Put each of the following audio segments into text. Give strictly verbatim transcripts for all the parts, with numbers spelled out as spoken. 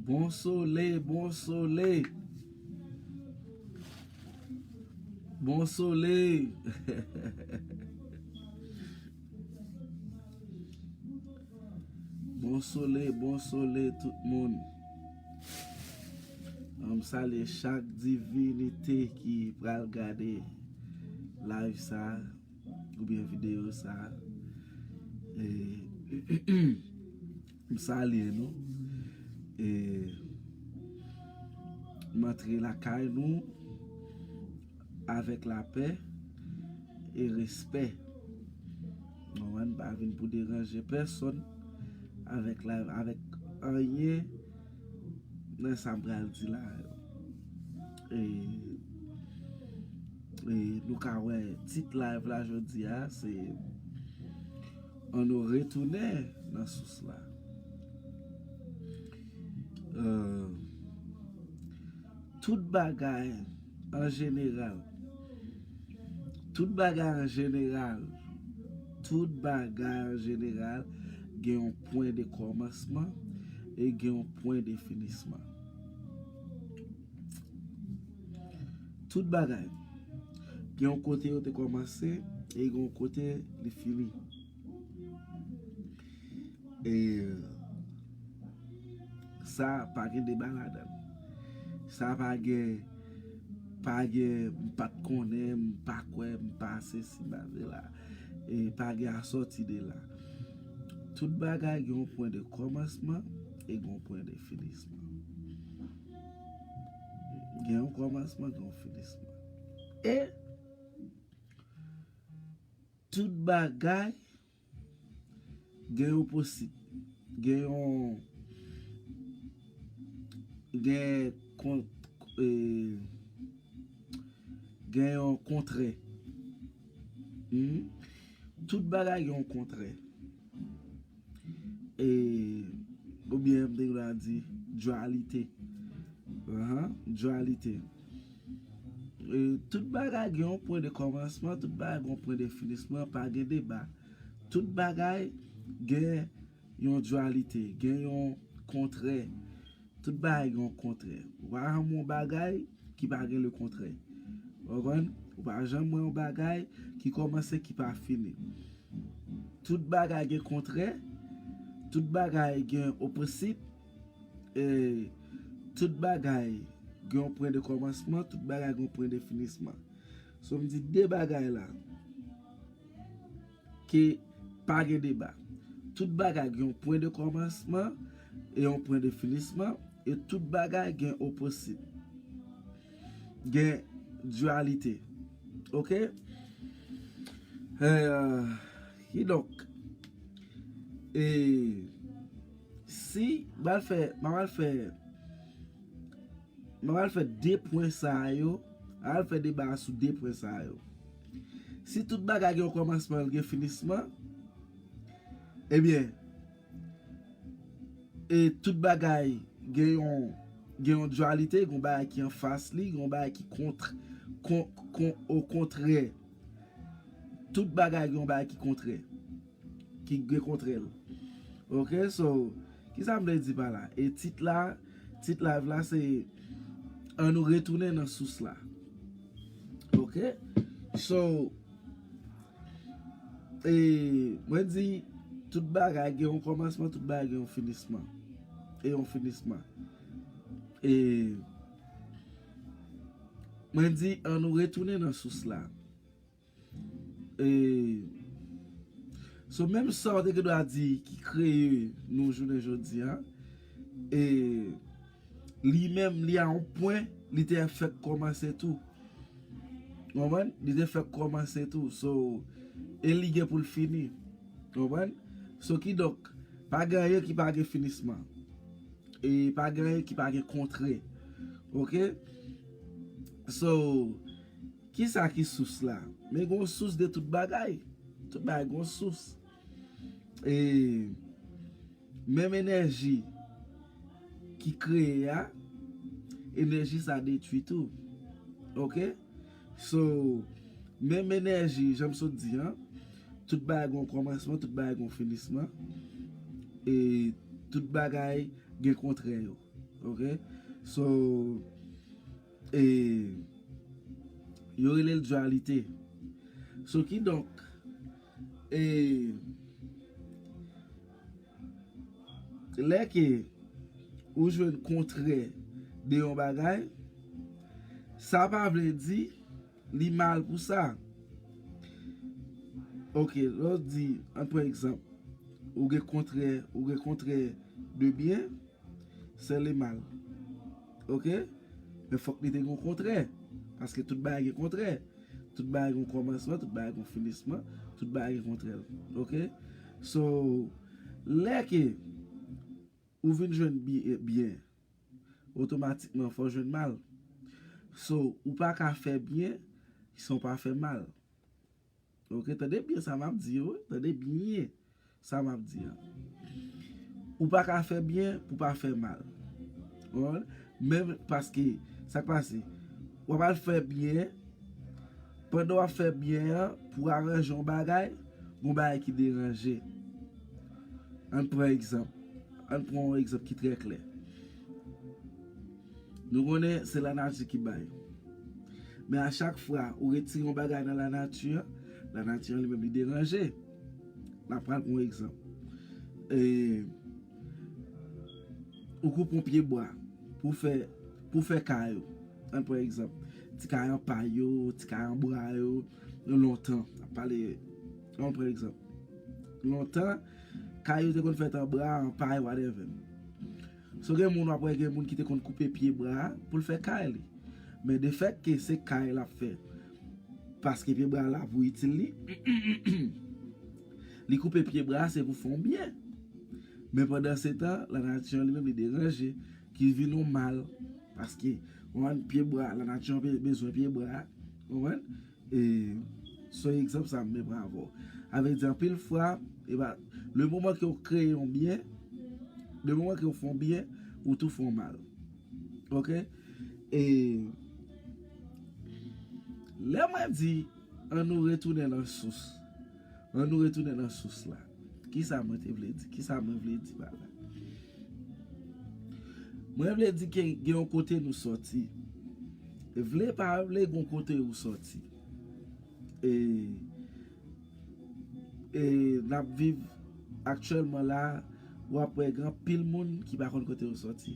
Bon sole, bon sole. Bon sole. Bon sole, bon sole tout moun. M salye chak divinite ki pral gade live sa oubyen videyo sa. E, m salye nou. E m antre lakay nou avèk lapè e respè. Nou konprann, pa vin pou deranje pèsonn avèk la, avèk anyen nan sa m pral di la yo. E, e nou ka wè tit live la jodi a, se Ann nou retounen nan sous la. Euh, tout bagay an jeneral, tout bagay an jeneral, tout bagay an jeneral gen yon pwen de kòmansman e gen yon pwen de finisman. Tout bagay gen yon kote yo te kòmanse e gen yon kote li fini. E sa pa gen deba ladan. Sa pa gen, pa gen, m pa t konnen, m pa kwè, m pa sesi, m pa sela. E pa gen asòti de la. Tout bagay gen yon pwen de kòmansman e gen yon pwen de finisman. Gen yon kòmansman, gen yon finisman. E tout bagay gen yon posi-, gen yon, gen kon-, e, gen yon kontrè. Hmm? Tout bagay gen yon kontrè. E, oubyen m te vle di, dwalite. Ahan, dwalite. E, tout bagay gen yon pwen de kòmansman, tout bagay gen yon pwen de finisman, pa gen deba. Tout bagay gen yon dwalite, gen yon kontrè. Tout bagay gen yon kontrè. Ou pa janm wè yon bagay ki pa gen le kontrè. Ou konprann? Ou pa janm wè yon bagay ki kòmanse, ki pa fini. Tout bagay gen kontrè, tout bagay gen oposit, e tout bagay gen yon pwen de kòmansman, tout bagay gen yon pwen de finisman. So, m di de bagay la ke pa gen deba. Tout bagay gen yon pwen de kòmansman e yon pwen de finisman, e tout bagay gen oposit. Gen dwalite. Oke? E, kidonk, e, si, m pral fè, m pral fè, m pral fè de pwen sa yo, m pral fè deba sou de pwen sa yo. Si tout bagay gen yon kòmansman, gen finisman, ebyen, e tout bagay gen yon, gen yon dwalite, gen yon bagay ki anfas li, gen yon bagay ki kont-, kon-, kon-, okontrè. Tout bagay gen yon bagay ki kontrè, ki gen kontrè l. Oke, so, kisa m vle di pa la? E tit la, tit live la se Ann nou retounen nan sous la. Oke? So, e, mwen di, tout bagay gen yon kòmansman, tout bagay gen yon finisman. E yon finisman. E, mwen di, ann nou retounen nan sous la. E, so, menm sa w te gen dwa di ki kreye nou jounen jodi a, e, li menm, li a yon pwen, li te fèk kòmanse tou. Ou konprann? Li te fèk kòmanse tou. So, e li gen pou l fini. Ou konprann? So, kidonk, pa gen anyen ki pa gen finisman. E pa gen anyen ki pa gen kontrè. Oke? So, kisa ki sous la? Men gen yon sous de tout bagay. Tout bagay gen yon sous. E menm enèji ki kreye a, enèji sa detwi tou. Oke? So, menm enèji, jan m sot di an, tout bagay gen yon kòmansman, tout bagay gen yon finisman, e tout bagay gen kontrè yo. Ok? So, e, yo rele l dualite. So, kidonk, e, lè ke ou jwenn kontrè de yon bagay, sa pa vle di li mal pou sa. Ok, lè w di, ann pran egzanp, ou gen kontrè, ou gen kontrè de byen, se le mal. Ok? Men fòk li te gen yon kontrè. Paske tout bagay gen kontrè. Tout bagay gen yon kòmansman, tout bagay gen yon finisman, tout bagay gen kontrè l. Ok? So, lè ke ou vin jwenn bi- byen, otomatikman fò w jwenn mal. So, ou pa ka fè byen san w pa fè mal. Ok, tande byen sa m ap di yo, wi. Tande byen sa m ap di an. Ou pa ka fè byen pou pa fè mal. Ou konprann? Menm paske, sa k pase, w ap al fè byen, pandan w ap fè byen an, pou aranje yon bagay, yon bagay ki deranje. Ann pran egzanp. Ann pran yon egzanp ki trè klè. Nou konnen se lanati ki bay. Men a chak fwa ou retire yon bagay nan lanati an, lanati an li menm li deranje. N ap pran yon egzanp. E, ou koupe yon pye bwa pou fè, pou fè kay ou. Ann pran egzanp. Ti kay an pay yo, ti kay an bwa yo, lontan. N ap pale, ann pran egzanp. Lontan, kay yo te konn fèt an bwa, an pay, whatever. So gen moun w ap wè, gen moun ki te konn koupe pye bwa a pou l fè kay li. Men de fèt ke se kay l ap fè, paske pye bwa a la pou itil li, li koupe pye bwa a se pou fè yon byen. Men pandan se tan, lanati an li menm li deranje, ki vin yon mal. Paske, w konprann, pye bwa, lanati an be- bezwen pye bwa a. Ou konprann? E, se yon egzanp sa m te pran avè w. A vle di, anpil fwa, e ba, le moman ke w kreye yon byen, le moman ke w fè yon byen, ou tou fè yon mal. Ok? E, lè mwen di, ann nou retounen nan sous. Ann nou retounen nan sous la. Kisa mwen te vle di? Kisa mwen vle di pa la? Mwen vle di ke gen yon kote nou sòti. Vle pa vle, gen yon kote ou sòti. E, e n ap viv aktyèlman la, w ap wè gen anpil moun ki pa konn kote yo sòti.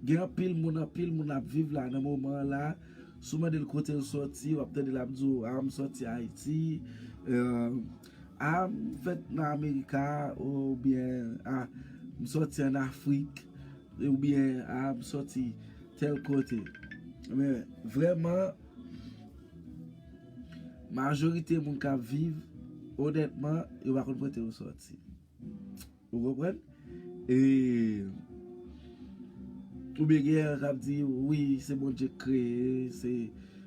Gen anpil moun, anpil moun ap viv la nan moman an la. Si w mande l kote l sòti, w ap tande l ap di w, a, m sòti Ayiti, eh, a, m fèt nan Amerika, oubyen, a, m sòti ann Afrik, oubyen, a, m sòti tèl kote. Men, vrèman, majorite moun k ap viv, onètman, yo pa konn kote yo sòti. Ou konprann? E, oubyen gen k ap di, wi, se Bondye k kreye, se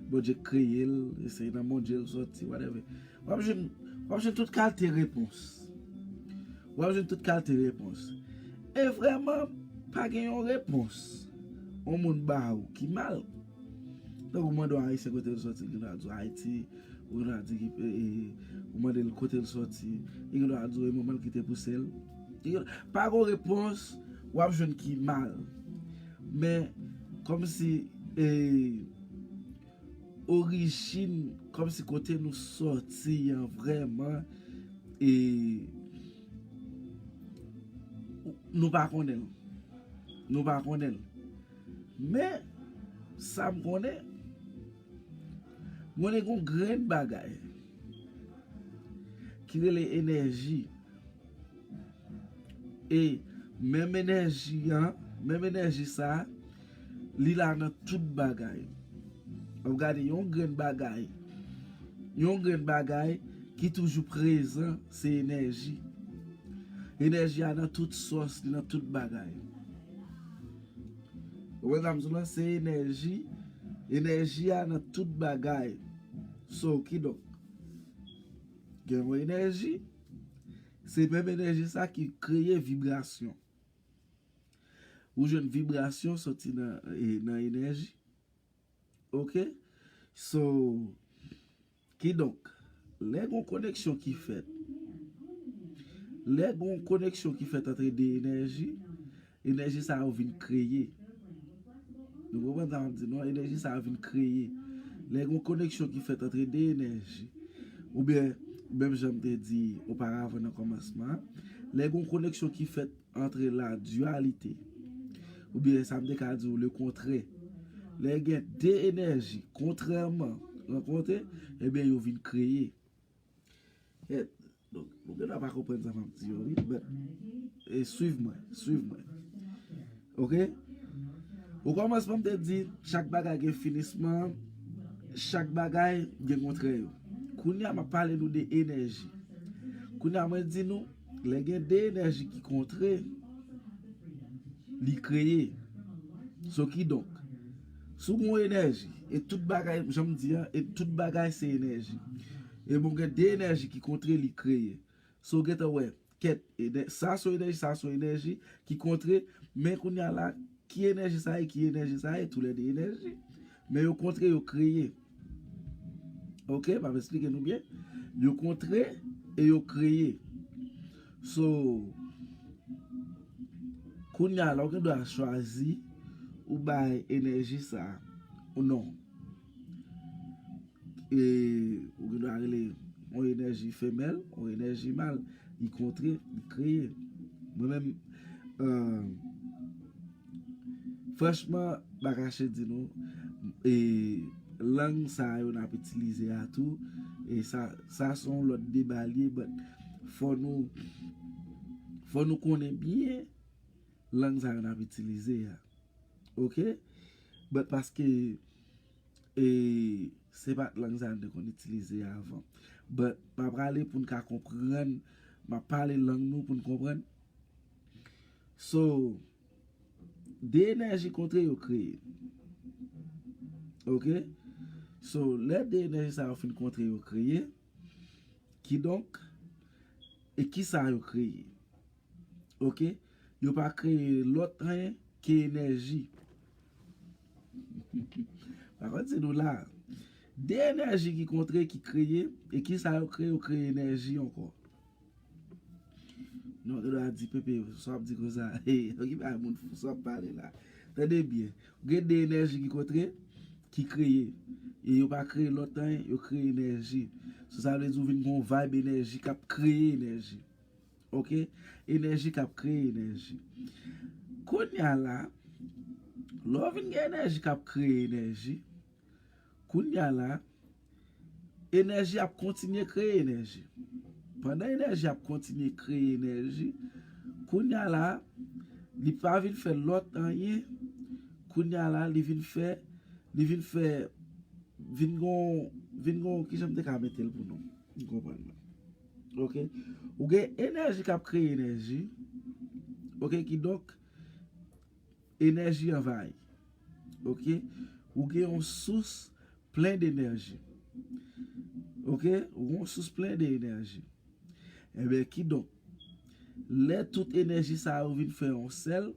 Bondye k kreye l, e se nan Bondye l sòti, whatever. W ap jwenn, w ap jwenn tout kalte repons. W ap jwenn tout kalte repons. E vrèman, pa gen yon repons yon moun ba ou ki mal. Tankou w mande yon Ayisyen kote l sòti, li va di w Ayiti, ou gen dwa di ki, e, e, ou mande l kote l sòti, li gen dwa di w e manman l ki te pouse l. Li gen, pa gen repons w ap jwenn ki mal. Men, kòmsi, e, orijin, kòmsi kote nou sòti an vrèman, e, nou pa konnen l. Nou pa konnen l. Men, sa m konnen, m konnen gen yon grenn bagay ki rele enèji. E menm enèji an, menm enèji sa a, li la nan tout bagay. W ap gade yon grenn bagay, yon grenn bagay ki toujou prezan, se enèji. Enèji a nan tout sòs, li nan tout bagay. Ou wè sa m di w la, se enèji. Enèji a nan tout bagay. So, kidonk, gen yon enèji, se menm enèji sa ki kreye vibrasyon. Ou jwenn vibrasyon soti nan, e, nan enèji. Ok? So, kidonk, lè gon koneksyon ki fèt, lè gon koneksyon ki fèt antre de enèji, Enèji sa yo vin kreye. Nou konprann sa m ap di nou an? Enèji sa yo vin kreye. Lè gen yon koneksyon ki fèt antre de enèji, oubyen, menm jan m te di oparavan nan kòmansman an, lè gen yon koneksyon ki fèt antre la dualité, oubyen sa m te ka di w le kontrè, lè gen de enèji kontrèman rankontre, ebyen, yo vin kreye. Donk, nou gen dwa pa konprann sa m ap di yo, wi, but, e, swiv mwen, swiv mwen. Oke? O kòmansman, m te di, chak bagay gen finisman, chak bagay gen kontrè yo. Kounye a, m ap pale nou de enèji. Kounye a, mwen di nou, lè gen de enèji ki kontre, li kreye. So, kidonk, si w gen yon enèji, e tout bagay, jan m di an, e tout bagay se enèji. E bon, gen de enèji ki kontre, li kreye. So, gentan wè, kèt, enè-, sa se yon enèji, sa se yon enèji ki kontre, men kounye a la, ki enèji sa ye, ki enèji sa ye, toulède enèji. Men yo kontre, yo kreye. Oke, m ap esplike nou byen. Yo kontre e yo kreye. So, kounye a la, ou gen dwa chwazi ou bay enèji sa a ou non. E, ou gen dwa rele yon enèji femèl, yon enèji mal. Li kontre, li kreye. Mwen menm, euh, franchman, m pa kache di nou, e, lang sa yo n ap itilize a tou, e sa, sa se yon lòt deba l ye, but fò nou, fò nou konnen byen lang sa yo n ap itilize a. Oke? But paske, e, se pa t lang sa yo n te konn itilize avan. But m ap prale pou n ka konprann, m ap pale lang nou pou n konprann. So, de enèji kontre yo kreye. Oke? So, lè de enèji sa yo fin kontre yo kreye, kidonk, e kisa yo kreye? Oke? Yo pa kreye lòt anyen ke enèji. Pa konn si nou la. De enèji ki kontre, ki kreye, e kisa yo kreye? Yo kreye enèji ankò. Non, yo dwa di, Pepe, sa w ap di konsa? Hey, okipe ak moun fou, sa w ap pale la. Tande byen. Ou gen de enèji ki kontre, ki kreye. E yo pa kreye lòt anyen, yo kreye enèji. So, sa vle di ou vin gen yon vibe enèji k ap kreye enèji. Oke? Enèji k ap kreye enèji. Kounye a la, lè w vin gen enèji k ap kreye enèji, kounye a la, enèji ap kontinye kreye enèji. Pandan enèji ap kontinye kreye enèji, kounye a la, li pa vin fè lòt anyen. Kounye a la, li vin fè, li vin fè, vin gon, vin gon, kijan m te ka mete l pou nou? N konprann mwen. Oke? Ou gen enèji k ap kreye enèji. Oke? Kidonk, enèji anvayi. Oke? Ou gen yon sous plen de enèji. Oke? Ou gen yon sous plen de enèji. Ebyen, kidonk, lè tout enèji sa yo vin fè yon sèl,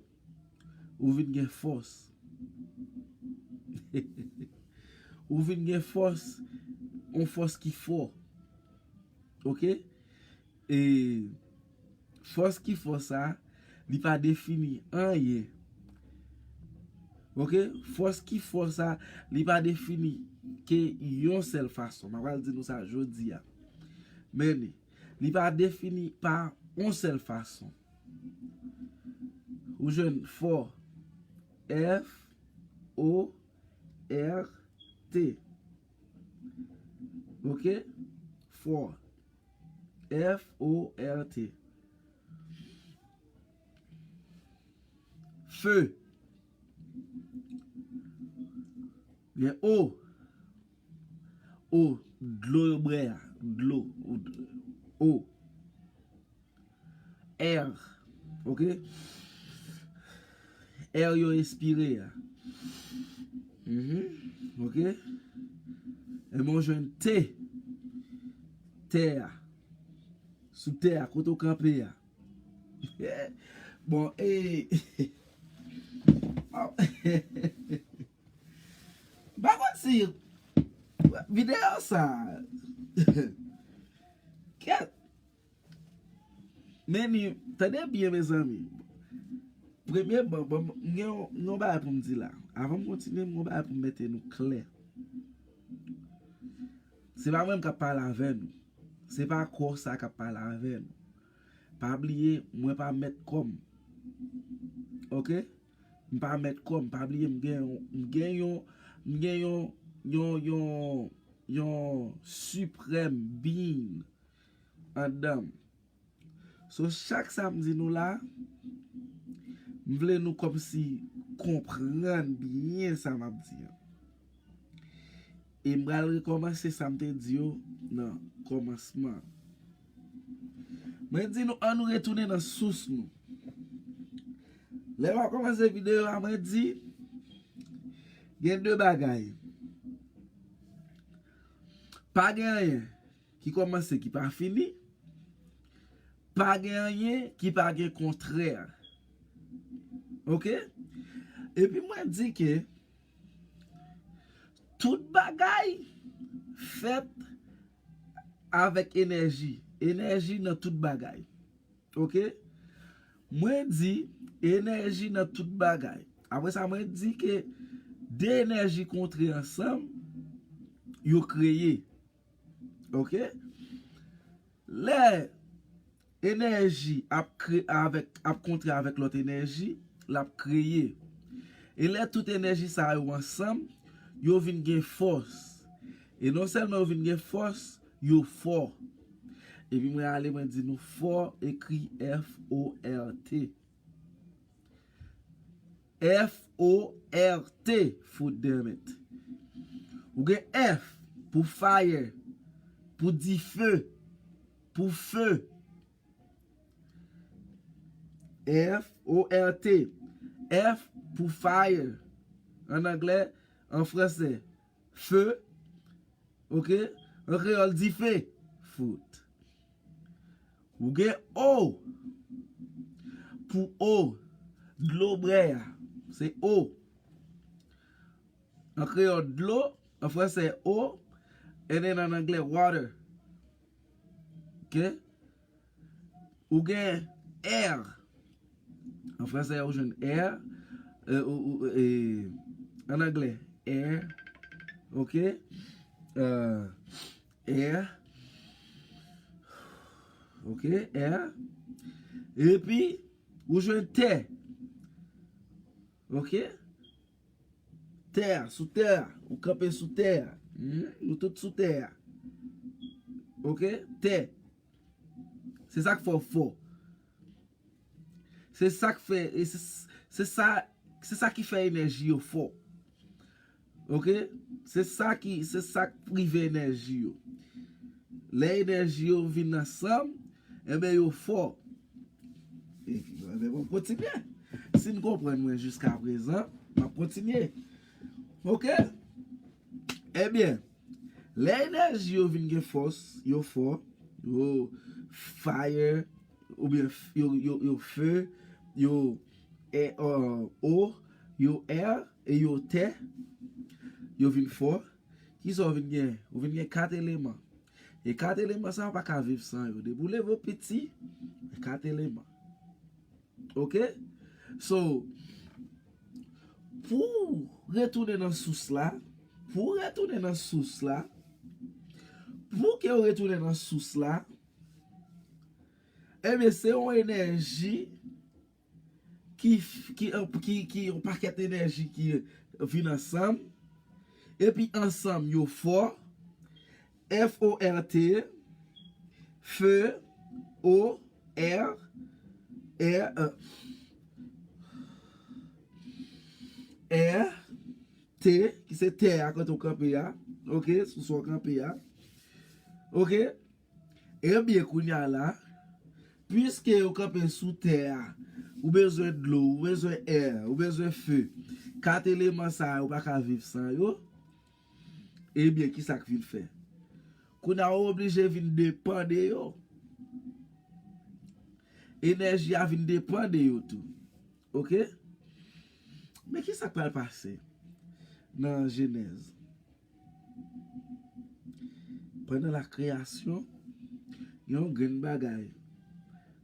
ou vin gen fòs. Ou vin gen fòs, yon fòs ki fò. Oke? E fòs ki fò sa, li pa defini anyen. Oke? Fòs ki fò sa, li pa defini ke yon sèl fason. M ap pral di nou sa jodi a. Men li, li pa defini pa yon sèl fason. Ou jwenn fò, F O R T. Oke? Fò. F O R T. Fe. Gen O. O. Dlo yo bwè a. Dlo. O. Air. Oke? Air yo espire a. Mhm. Oke? Ebyen, ou jwenn T. Tè a. Sou tè a, kote w kanpe a. Bon, e, m pa konn si videyo sa. Kèt. Men li, tande byen, mezanmi. Premye, bon, bon, m gen yon, yon bagay pou m di la. Avan m kontinye, m gen yon bagay pou m mete nou klè. Se pa mwen k ap pale avè nou. Se pa kò sa k ap pale avè nou. Pa bliye, mwen pa mèt kò m. Oke? M pa mèt kò m. Pa bliye, m gen yon, m gen yon, m gen yon, yon, yon, yon supreme being anndan m. So, chak sa m di nou la, m vle nou kòmsi konprann byen sa m ap di an. E m pral rekòmanse sa m te di yo nan kòmansman. Mwen di nou, ann nou retounen nan sous nou. Lè m ap kòmanse videyo a, mwen di, gen de bagay. Pa gen anyen ki kòmanse ki pa fini. Pa gen anyen ki pa gen kontrè. Oke? Epi mwen di ke tout bagay fèt avèk enèji. Enèji nan tout bagay. Oke? Mwen di enèji nan tout bagay. Apre sa, mwen di ke de enèji kontre ansanm, yo kreye. Oke? Lè enèji ap kre-, avèk, ap kontre avèk lòt enèji, l ap kreye. E lè tout enèji sa yo ansanm, yo vin gen fòs. E non sèlman yo vin gen fòs, yo fò. Epi mwen ale, mwen di nou fò, ekri F O R T. F O R T, foot, damn it. Ou gen F pou fire, pou dife, pou fe. F O R T. F pou fire. An anglè, an fransè, feu. Oke? An kreyòl, dife. Foot. Ou gen O pou eau. Dlo bwè a. Se eau. An kreyòl, dlo. An fransè, eau. And then an anglè, water. Oke? Ou gen air. An fransè, ou jwenn air. Euh, ou, ou, e, an anglè, air. Oke? Euh, air. Oke? Air. Epi, ou jwenn tè. Oke? Tè a, sou tè a. Ou kanpe sou tè a. Hmm? Nou tout sou tè a. Oke? Tè. Se sa k fè w fò. Se sa k fè, e se, se sa, se sa ki fè enèji yo fò. Oke? Se sa ki, se sa k prive enèji yo. Lè enèji yo vin ansanm, enben yo fò. E, enben, m ap kontinye. Si n konprann mwen jiska prezan, m ap kontinye. Oke? Ebyen, lè enèji yo vin gen fòs, yo fò, yo fire, oubyen f-, yo, yo, yo fe, yo e, euh, eau, yo air, e yo tè, yo vin fò. Kisa w vin gen? Ou vin gen kat eleman. E kat eleman sa yo pa ka viv san yo. Depi w leve w piti, kat eleman. Oke? So, pou w retounen nan sous la, pou w retounen nan sous la, pou ke w retounen nan sous la, ebyen, se yon enèji ki, ki, ki, ki yon pakèt enèji ki vin ansanm, epi ansanm yo fò, F O R T, feu, eau, air, air, euh, air, T, ki se tè a kote w kanpe a. Oke, sou sa w kanpe a. Oke? Ebyen, kounye a la, piske yo kanpe sou tè a, ou bezwen dlo, ou bezwen air, ou bezwen feu. Kat eleman sa yo pa ka viv san yo. Ebyen, kisa k vin fè? Kounye a, ou oblije vin depann de yo. Enèji a vin depann de yo tou. Oke? Men kisa k pral pase nan Jenèz? Pandan la kreyasyon, gen yon grenn bagay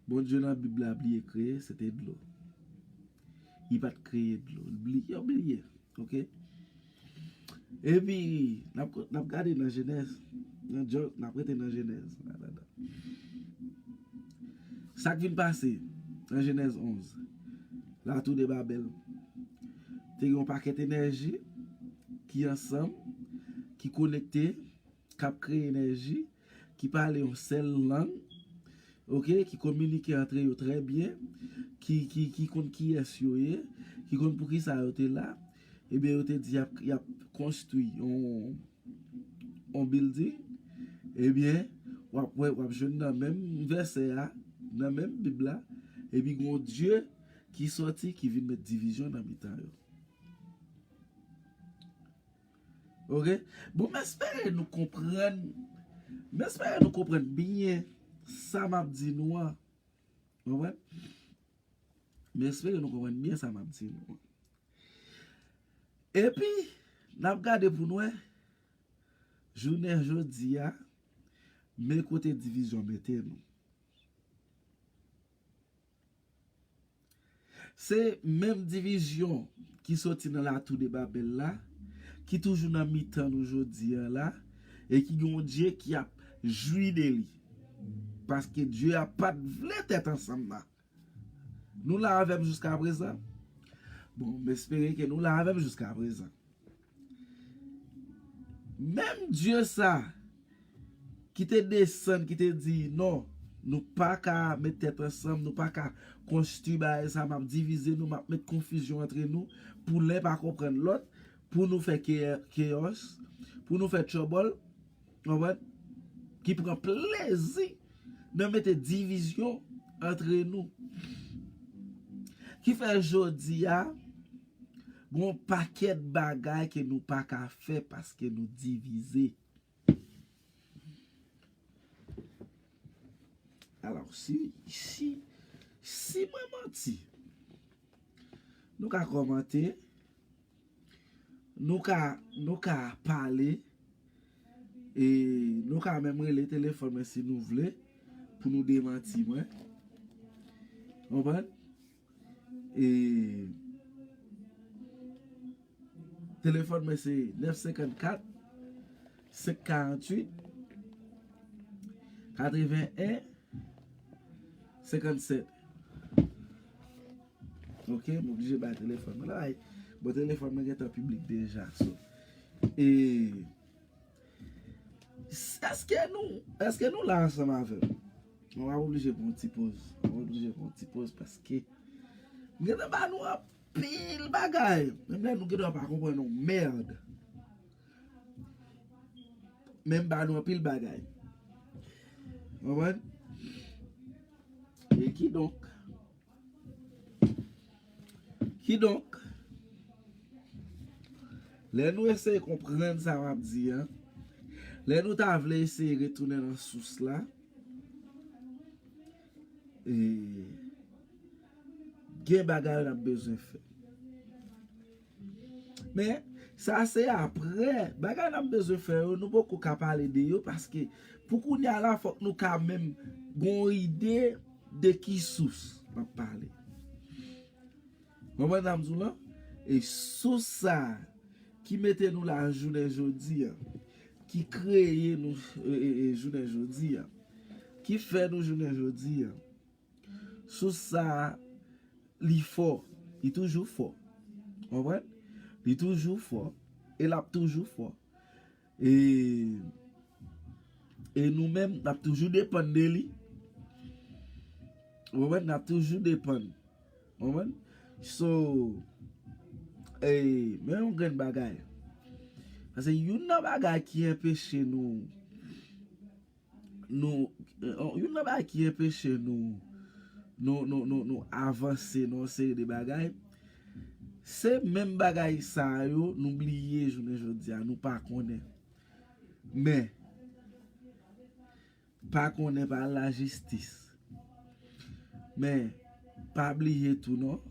Bondye nan Bib la bliye kreye, se te dlo. li pa t kreye dlo. Li bliye, yo bliye. Oke? Epi, n ap, n ap gade nan Jenèz. Nan Jòb, n ap rete nan Jenèz. Sa k vin pase nan Jenèz onz? Latou de Babèl. Te gen yon pakèt enèji ki ansanm, ki konekte, k ap kreye enèji, ki pale yon sèl lang, oke, ki kominike antre yo trè byen, ki, ki, ki konn kiyès yo ye, ki konn poukisa yo te la, ebyen, yo te di y ap, y ap konstwi yon, yon building, ebyen, w ap wè, w ap jwenn nan menm vèsè a, nan menm Bib la, epi gen yon Dye ki sòti, ki vin met divizyon nan mitan yo. Oke? Bon, m espere nou konprann. M espere nou konprann byen sa m ap di nou an. Konprann? M espere nou konprann byen sa m ap di nou an. Epi, n ap gade pou n wè, jounen jodi a, men kote divizyon mete nou. Se menm divizyon ki soti nan latou de Babèl la, ki toujou nan mitan nou jodi a la, e ki gen yon Dye ki ap jwi de li. Paske Dye a pa t vle tèt ansanm nan. Nou la avè m jiska prezan? Bon, m espere ke nou la avè m jiska prezan. Menm Dye sa ki te desann, ki te di, "Non, nou pa ka met tèt ansanm, nou pa ka konstwi bagay sa, m ap divize nou, m ap met konfizyon antre nou, pou len pa konprann lòt, pou nou fè ke-, keyòs, pou nou fè trouble," konprann? Ki pran plezi nan mete divizyon antre nou. Ki fè jodi a, gon pakèt bagay ke nou pa ka fè paske nou divize. Alò, si, si, si mwen manti, nou ka kòmante, nou ka, nou ka pale, e nou ka menm rele telefòn mwen si nou vle, pou nou demanti mwen. Konprann? E telefòn mwen se nèf senkannkat, senk karanntuit, katreven-en, senkannsèt. Oke, m oblije bay telefòn mwen la. Bon, telefòn mwen gentan piblik deja. So, e Èske nou, èske nou la ansanm avè m? Mwen ap oblije pran yon ti poz. Mwen ap oblije pran yon ti poz paske m gentan ba nou anpil bagay. Menm lè nou gentan pa konprann yon mèd. Men m ba nou anpil bagay. Konprann? E kidonk, Kidonk, lè nou eseye konprann sa m ap di a, lè nou ta vle eseye retounen nan sous la, e, gen bagay n ap bezwen fè. Men, sa se apre. Bagay n ap bezwen fè yo, nou poko ka pale de yo, paske pou kounye a la, fòk nou ka menm gon ide de ki sous m ap pale. Konprann sa m di w lan? E sous sa a ki mete nou la jounen jodi a, ki kreye nou, e, e, e, jounen jodi a, ki fè nou jounen jodi a. Sous sa a, li fò, li toujou fò. Konprann? Li toujou fò, e l ap toujou fò. E, e nou menm, n ap toujou depann de li. Ou konprann? N ap toujou depann. Ou konprann? So, e, men yon grenn bagay. Paske youn nan bagay ki anpeche nou, nou, e, youn nan bagay ki anpeche nou, nou, nou, nou, nou avanse nan yon seri de bagay, se menm bagay sa yo nou bliye jounen jodi a, nou pa konnen. Men, pa konnen pa lajistis. Men, pa bliye tou non,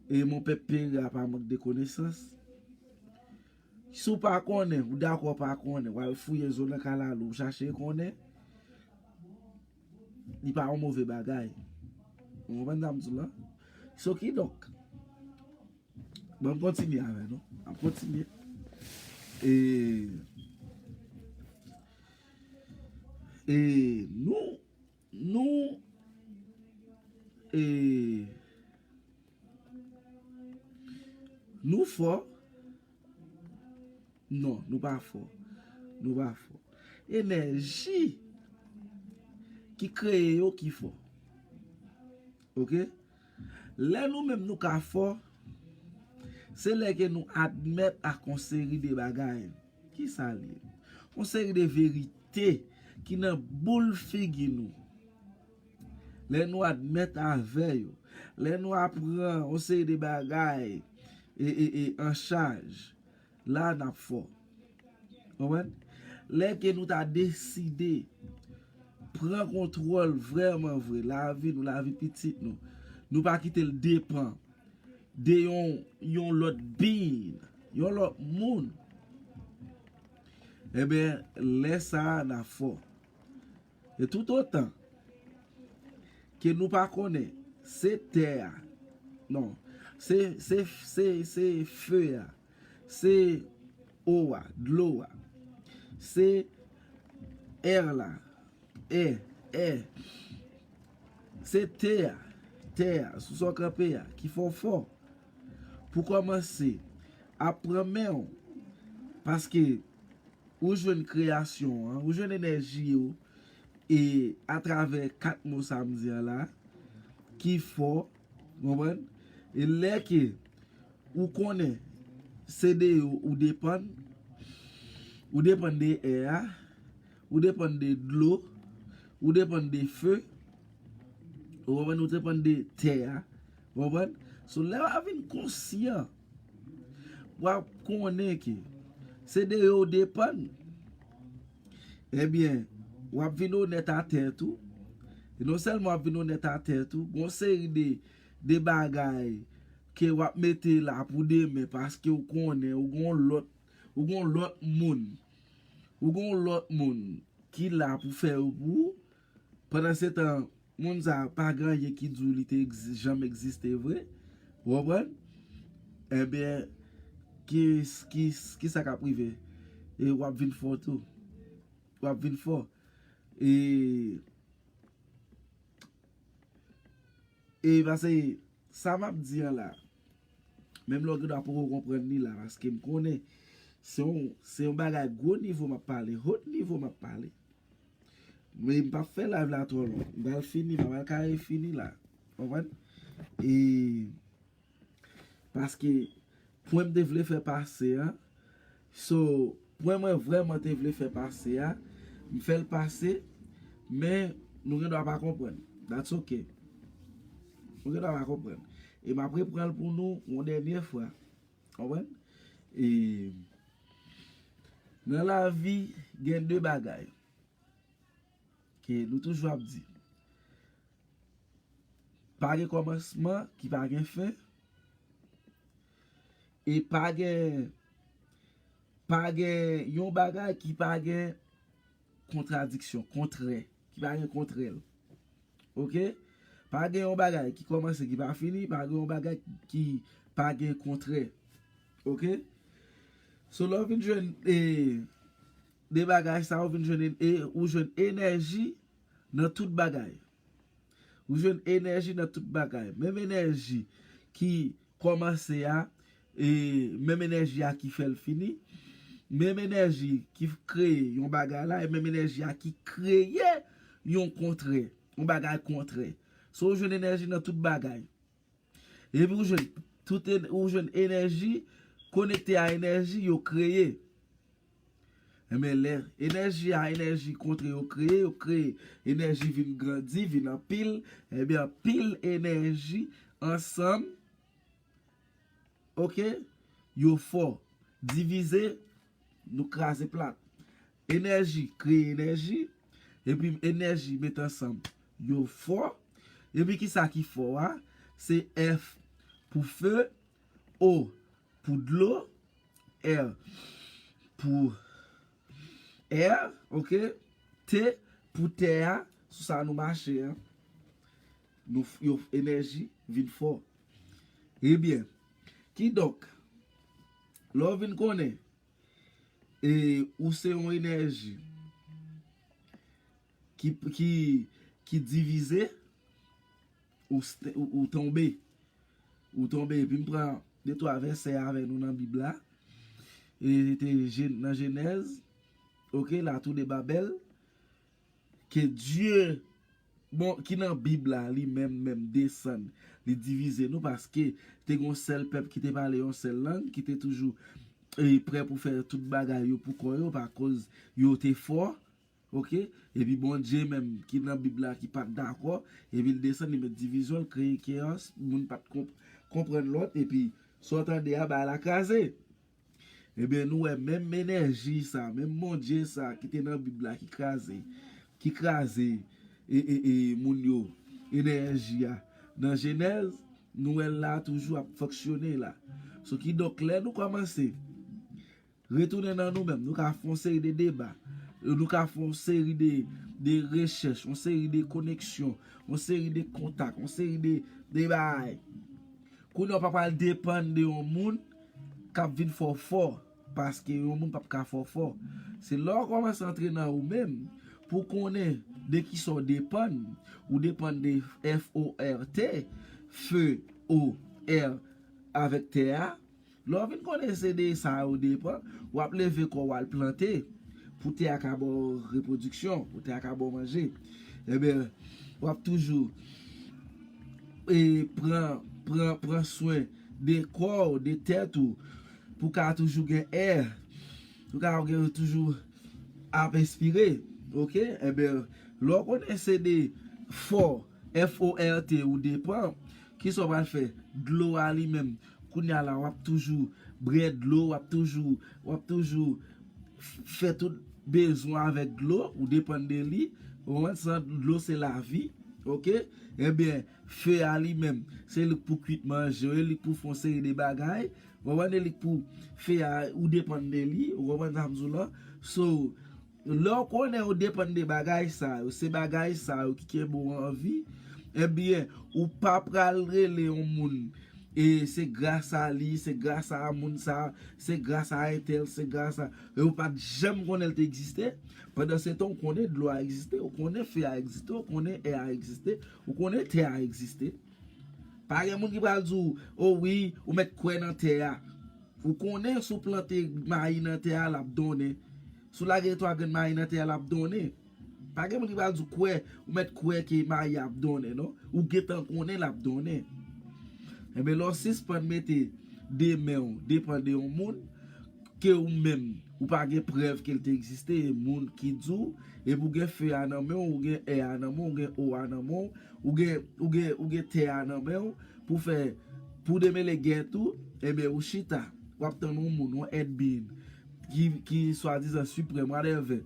e mon pèp peri a pa mank de konesans. Si w pa konnen, ou dakò pa konnen, w al fouye zo nan kalalou, w chache konnen, li pa yon move bagay. Ou konprann sa m di w lan? So, kidonk, Bon, m kontinye avè nou. M ap kontinye. E, e nou, nou, e, nou fò. Non, nou pa fò. Nou pa fò. Enèji ki kreye yo ki fò. Oke? Lè nou menm nou ka fò, se lè ke nou admèt ak yon seri de bagay. Ki sa l ye? Yon seri de verite ki nan boul figi nou. Lè nou admèt avè yo, lè nou aprann yon seri de bagay e, e, e, an chaj, la n ap fò. Konprann? Lè ke nou ta deside pran kontwòl vrèman vre lavi nou, lavi pitit nou, nou pa kite l depann de yon, yon lòt being, yon lòt moun, ebyen, lè sa a n ap fò. E toutotan ke nou pa konnen se tè a, non, se, se, se, se fe a, se o a, dlo a, se è la, è, è, se tè a, tè a, sou sa w kanpe a, ki fè w fò. Pou kòmanse, ap pran men w, paske ou jwenn kreyasyon an, ou jwenn enèji w, e atravè kat mo sa m di an la, ki fò, konprann? E lè ke ou konnen se de yo ou depann, ou depann de è a, ou depann de dlo, ou depann de fe, ou konprann, ou depann de tè a, ou konprann? So, lè w ap vin konsyan, w ap konnen ke se de yo w depann. Ebyen, w ap vin onèt a tèt ou. E non sèlman w ap vin onèt a tèt ou, gon seri de, de bagay ke w ap mete la pou demen paske w konnen ou gon lòt, ou gon lòt moun. Ou gon lòt moun ki la pou fè yo pou ou. Pandan se tan, moun sa a pa gen anyen ki di w li te egzi-, janm egziste vre. Ou konprann? Ebyen, ki, ki, ki sa k ap rive? E w ap vin fò tou. W ap vin fò. E, e pase, sa m ap di an la, menm lè w gen dwa poko konprann li la, paske m konnen se yon, se yon bagay gwo nivo m ap pale, haut nivo m ap pale. Men m p ap fè live la twò long. M pral fini, m pral kare fini la. Konprann? E paske pwen m te vle fè pase a, so, pwen mwen vrèman te vle fè pase a, m fè l pase, men nou gen dwa pa konprann. That's ok. Nou gen dwa pa konprann. E m ap reprann l pou nou yon dènye fwa. Konprann? E nan lavi, gen de bagay ke nou toujou ap di. Pa gen kòmansman ki pa gen fen. E pa gen, pa gen yon bagay ki pa gen kontradiksyon, kontrè, ki pa gen kontrè l. Oke? Pa gen yon bagay ki kòmanse ki pa fini, pa gen yon bagay ki pa gen kontrè. Oke? So, lè w vin jwenn, e, de bagay sa, ou vin jwenn, e, ou jwenn enèji nan tout bagay. Ou jwenn enèji nan tout bagay. Menm enèji ki kòmanse a, e menm enèji a ki fè l fini. Menm enèji ki kreye yon bagay la, e menm enèji a ki kreye yon kontrè, yon bagay kontrè. So, ou jwenn enèji nan tout bagay. Epi ou jwenn tout en-, ou jwenn enèji, konekte a enèji yo kreye. Enben, lè enèji a enèji kontre yo kreye, yo kreye, enèji vin grandi, vin anpil, enben, anpil enèji ansanm, oke, yo fò, divize, nou kraze plat. Enèji kreye enèji, epi enèji met ansanm, yo fò. Epi kisa ki fò a? Se F pou fe, O pou dlo, R pou è, oke? T pou tè a, sou sa nou mache a. Nou f-, yo, enèji vin fò. Ebyen, Kidonk, lè w vin konnen, e, ou se yon enèji ki, ki, ki divize, ou, st- ou, ou tonbe. Ou tonbe. Epi m pran de twa vèsè avè nou nan Bib la. E te Jè- nan Jenèz, ok, la tou de Babèl, ke Dye, bon, ki nan Bib la, li menm, menm desann, li divize nou, paske te gen yon sèl pèp ki te pale yon sèl lang, ki te toujou, e, prè pou fè tout bagay yo pou kò yo, pa koz yo te fò, ok? Epi Bondye menm, ki nan Bib la, ki pa t dakò, epi l desann, li met divizyon, l kreye keyòs, moun pa t konp- konprann lòt, epi sa w tande a, bagay la kraze. Ebyen, nou wè menm enèji sa, menm Bondye sa ki te nan Bib la ki kraze, ki kraze e, e, e, moun yo, enèji a. Nan Jenèz, nou wè l la toujou ap fonksyone la. So, kidonk, lè nou kòmanse retounen nan nou menm, nou ka fè yon seri de deba, nou ka fè yon seri de, de rechèch, yon seri de koneksyon, yon seri de kontak, yon seri de, de bagay. Kounye a w pa pral depann de yon moun k ap vin fè w fò, paske yon moun p ap ka fè w fò. Se lè w kòmanse antre nan ou menm pou w konnen de kisa w depann. Ou depann de F O R T, feu, eau, air avèk tè a. Lè w vin konnen se de sa yo depann, w ap leve kò w al plante pou tè a ka ba w repwodiksyon, pou tè a ka ba w manje. Ebyen, w ap toujou e pran, pran, pran swen de kò w, de tèt ou, pou ka toujou gen è, pou ka gen toujou ap espire, ok? Ebyen, lè w konnen se de fò, F O R T, ou depann, kisa w pral fè? Dlo a li menm, kounye a la, w ap toujou bwè dlo, w ap toujou, w ap toujou f- fè tout bezwen avèk dlo, ou depann de li. Ou konprann? San dlo se lavi, ok? Ebyen, fe a li menm, se li k pou kwit manje, e li k pou fè yon seri de bagay. Ou konprann? E li k pou fe a, ou depann de li, ou konprann sa m di w lan? So, lè w konnen ou depann de bagay sa yo, se bagay sa yo ki kenbe w an vi, ebyen, ou pa pral rele yon moun, e se gras a li, se gras a moun sa, se gras a entèl, se gras a, e ou pa t janm konnen l te egziste. Pandan se tan, ou konnen dlo a egziste, ou konnen fe a egziste, ou konnen è a egziste, ou konnen tè a egziste. Pa gen moun ki pral di w, o wi, ou mèt kwè nan tè a. Ou konnen si w plante mayi nan tè a, l ap donnen. Si w lage twa grenn mayi nan tè a, l ap donnen. Pa gen moun ki pral di w kwè, ou mèt kwè ke mayi ap donnen, non. Ou gentan konnen l ap donnen. Ebyen, lè w sispann mete de men w depann de yon moun, ke ou menm, ou pa gen prèv ke l te egziste, e moun ki di w, epi ou gen fe a nan men w, ou gen è a nan men w, ou gen eau a nan men w, ou gen, ou gen, ou gen tè a nan men w, pou fè, pou demele gè tou, ebyen, ou chita, w ap tann yon moun, yon èt being, ki, ki swadizan siprèm, whatever.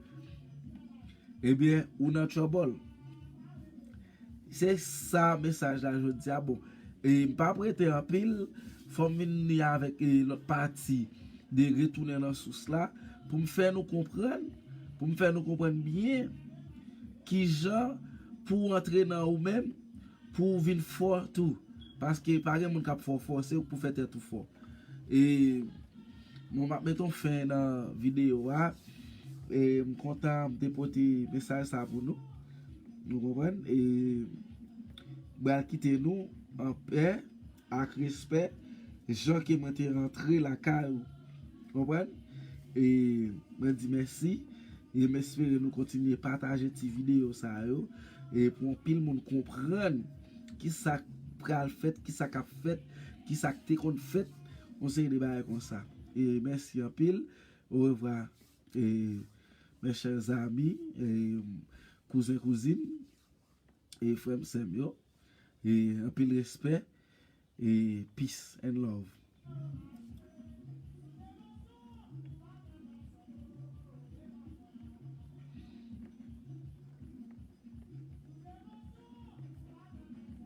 Ebyen, ou nan trouble. Se sa mesaj la jodi a. Bon, e m p ap rete anpil, fò m vin li avèk, e, lòt pati de retounen nan sous la, pou m fè nou konprann, pou m fè nou konprann byen kijan pou w antre nan ou menm, pou w vin fò tou. Paske pa gen moun k ap fè w fò, se ou k pou fè tèt ou fò. E, bon, m ap met yon fen nan videyo a. E, m kontan m te pote mesaj sa pou nou. Nou konprann? E, m pral kite nou an pè, ak respè, jan ke mwen te rantre lakay ou. Konprann? E, mwen di mèsi. E m espere nou kontinye pataje ti videyo sa yo. E pou anpil moun konprann kisa k pral fèt, kisa k ap fèt, kisa k te konn fèt, yon seri de bagay konsa. E mèsi anpil. Orevwa, e, mes chers amis, e, kouzen, kouzin, e, frè m, sè m yo. E, anpil respè. E, peace and love.